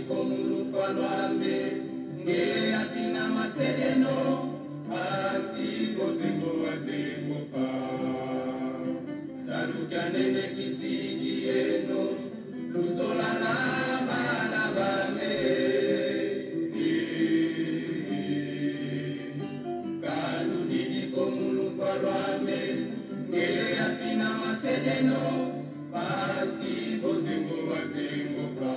komulufa lwambe ngele afina masedeno pasi bozengo wazengoka saluka nene kisidi yeno luzola na bana bame kaludidi komulufa lwambe ngele afina masedeno pasi bozengo wazengoka.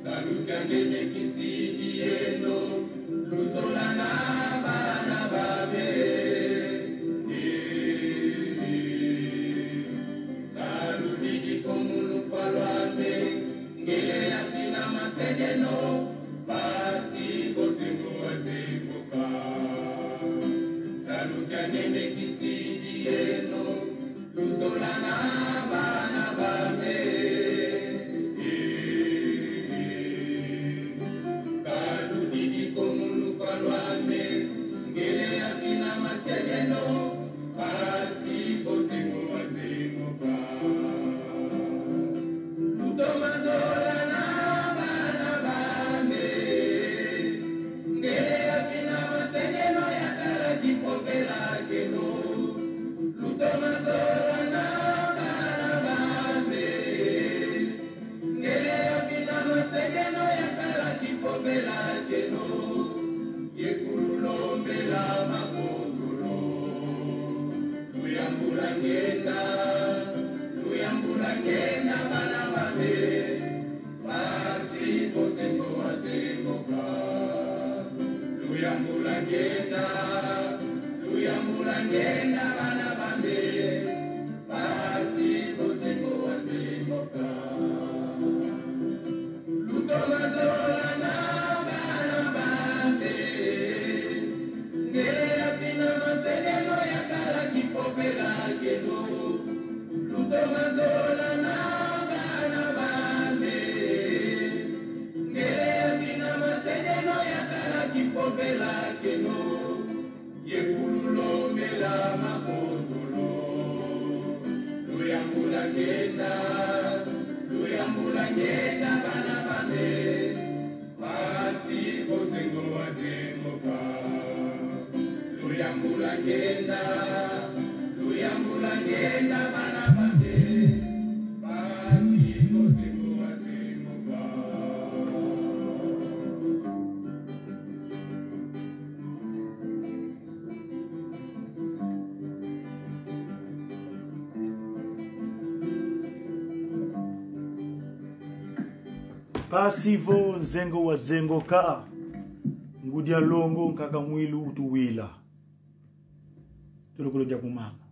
Saluka nene kisidi yeno luzola na bana bame kaludidi komulufa lwame ngele afina masedeno pasi bozengo wazengoka saluka nene kisidi yeno luzola na bana bame kaludidi komulufa lwame ngele afina masedeno pasi bozengo wazengoka lutomazola na bana bame ngele afina masedeno ya kala kipovela keno lutomazola na bana bame ngele afina masedeno ya kala kipovela keno yekululombela makondolo luyambula ngenda luyambula ngenda bana bame pasi bosengo wazengoka luyambula ngenda luyambula ngenda bana bame pasi bosengo wazengoka lutomazola na bana bame ngele afina masedeno ya kala kipovela keno lutomazola na bana bame ngele afina masedeno ya kala kipovela keno yekululombela makondolo luyambula ngenda luyambula ngenda bana bame pasi bozengo wazengoka luyambula ngenda luyambula ngenda bana bame pasi bozengo wazengoka. Pasivo nzengo wa zengo ka ngudia longo nkaka mwilu utuwila tulokolo dia kumanga.